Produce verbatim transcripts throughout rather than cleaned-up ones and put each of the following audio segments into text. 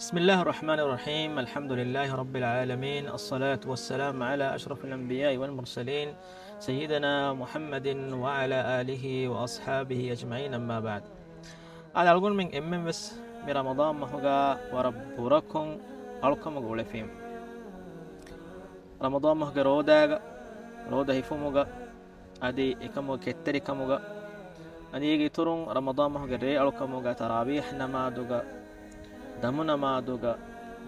بسم الله الرحمن الرحيم. الحمد لله رب العالمين. الصلاة والسلام على أشرف الأنبياء والمرسلين سيدنا محمد وعلى آله وأصحابه أجمعين، أما بعد. އާދެ، އަޅުގަނޑުމެން އެންމެން ވެސް މި ރަމަޟާން މަހުގަ ވަރަށް ބުރަކޮށް އަޅުކަމުގަ އުޅެފީމު. ރަމަޟާން މަހުގެ ރޯދާގަ، ރޯދަ ހިފުމުގަ، އަދި އެކަމުގެ ކެތްތެރިކަމުގަ، އަދި އޭގެ އިތުރުން ރަމަޟާން މަހުގެ ރޭ އަޅުކަމުގަ، ތަރާވީޙް ނަމާދުގަ، ދަމު ނަމާދުގަ،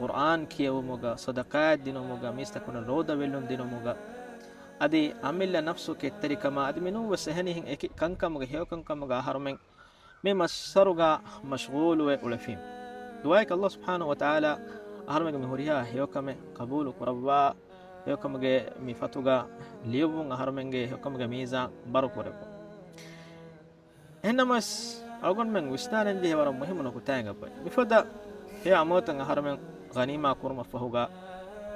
ޤުރްއާން ކިޔެވުމުގަ، ޞަދަޤާތް ދިނުމުގަ، މީސްތަކުންނަށް ރޯދަ ވެއްލުން ދިނުމުގަ، އަދި އަމިއްލަ ނަފްސު ކެތްތެރިކަމާ، އަދި މިނޫން ވެސް އެހެނިހެން އެކި ކަންކަމުގަ، ހެޔޮކަންކަމުގަ އަހަރުމެން މި މައްސަރުގަ މަޝްޣޫލުވެ އުޅެފީމު. ދުޢާއެއް ﷲ ސުބްޙާނަހޫ ވަތަޢާލާ އަހަރުމެންގެ މި ހުރިހާ ހެޔޮކަމެއް ޤަބޫލު ކުރައްވާ، ހެޔޮކަމުގެ މި ފަތުގަ ލިޔުއްވުން އަހަރުމެންގެ ހެޔޮކަމުގެ މީޒާން ބަރު ކުރެއްވުން. އެހެންނަމަވެސް، އަޅުގަނޑުމެން ވިސްނާލަންޖެހޭ ވަރަށް މުހިއްމު ނުކުތާއެއް އެބައޮތް. މިފަދަ ހެޔޮ ޢަމަލުތައް އަހަރުމެން ޣަނީމާ ކުރުމަށްފަހުގަ،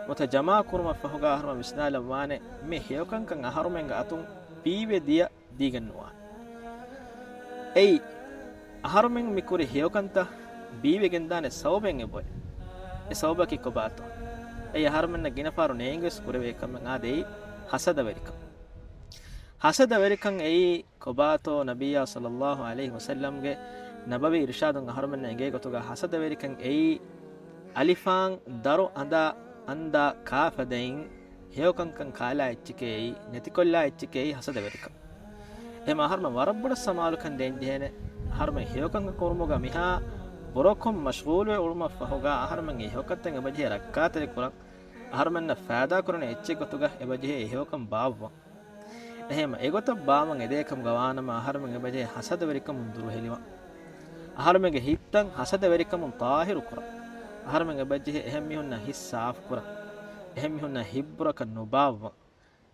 ނުވަތަ ޖަމާ ކުރުމަށްފަހުގަ އަހަރުމެން ވިސްނާލަންވާނެ، މި ހެޔޮކަންކަން އަހަރުމެންގެ އަތުން ބީވެ ދިޔަ ދީގެން ނުވާނެ. އެއީ، އަހަރުމެން މި ކުރި ހެޔޮކަންތައް ބީވެގެންދާނެ ސަބަބެއް އެބައޮތް. އެ ސަބަބަކީ ކޮބާތޯ؟ އެއީ އަހަރުމެންނަށް ގިނަ ފަހަރު ނޭނގިވެސް ކުރެވޭ ކަމެއް. އާދެ، އެއީ ހަސަދަވެރިކަން. ހަސަދަވެރިކަން އެއީ ކޮބާތޯ؟ ނަބިއްޔާ ޞައްލައްލާހު ޢަލައިހި ވަސައްލަމްގެ ނަބަވީ އިރުޝާދުން އަހަރުމެންނަށް އެނގޭ ގޮތުގަ ހަސަދަވެރިކަން އެއީ އަލިފާން ދަރު އަނދާ އަންދާ ކާފަދައިން ހެޔޮކަންކަން ކާލާ އެއްޗެކޭ އެއީ، ނެތިކޮށްލާ އެއްޗެކޭ އެއީ ހަސަދަވެރިކަން. އެހެން އަހަރުމެން ވަރަށް ބޮޑަށް ސަމާލުކަން ދޭންޖެހޭނެ. އަހަރުމެން ހެޔޮކަންކަން ކުރުމުގަ މިހާ ބުރަކޮށް މަޝްޣޫލުވެ އުޅުމަށްފަހުގަ އަހަރުމެންގެ ހެޔޮކަންތައް އެބަޖެހޭ ރައްކާތެރިކުރަން، އަހަރުމެންނަށް ފައިދާކުރަނި އެއްޗެއް ގޮތުގަ އެބަޖެހޭ ހެޔޮކަން ބާއްވަން. އެހެން އެގޮތަށް ބާއްވަން އެދޭކަމުގަ ވާނަމަ، އަހަރުމެން އެބަޖެހޭ ހަސަދަވެރިކަމުން ދުރުހެލިވަން. އަހަރުމެންގެ ހިތްތައް ހަސަދަވެރިކަމުން ޠާހިރު ކުރަން. އަހަރުމެން އެބަޖެހޭ އެހެން މީހުންނަށް ހިތް ސާފު ކުރަން. އެހެން މީހުންނަށް ހިތްބުރަކަށް ނުބާއްވަން.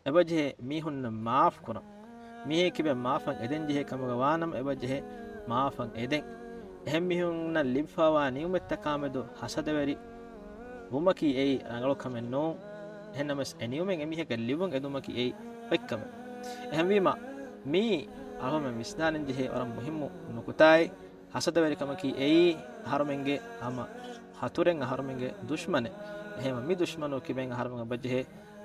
އެބަޖެހޭ މީހުންނަށް މާފު ކުރަން. މީހެއް ކިބެން މާފަށް އެދެންޖެހޭ ކަމުގަ ވާނަމަ، އެބަޖެހޭ މާފަށް އެދެން. އެހެން މީހުންނަށް ލިބިފައިވާ ނިޢުމަތްތަކާމެދު ހަސަދަވެރި ވުމަކީ އެއީ ރަނގަޅު ކަމެއް ނޫން. އެހެންނަމަވެސް، އެ ނިޢުމަތް އެމީހަކަށް ލިބުން އެދުމަކީ އެއީ އޮތްކަމެއް. އެހެންވީމަ، މީ އަޅުގަނޑުމެން ވިސްނާލަންޖެހޭ ވަރަށް މުހިއްމު ނުކުތާއެއް. ހަސަދަވެރިކަމަކީ އެއީ އަހަރުމެންގެ ހަމަ ހަތުރެއް، އަހަރުމެންގެ ދުޝްމަނެއް. އެހެންވީމަ، މި ދުޝްމަނު ކިބެން އަހަރުމެން އެބަޖެހޭ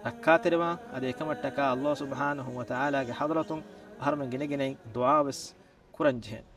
ރައްކާތެރިވާން. އަދި އެކަމަށްޓަކާ ﷲ ސުބްޙާނަހޫ ވަތަޢާލާގެ ޙަޟްރަތުން އަހަރުމެން ގިނަގިނައިން ދުޢާވެސް ކުރަންޖެހޭނެ.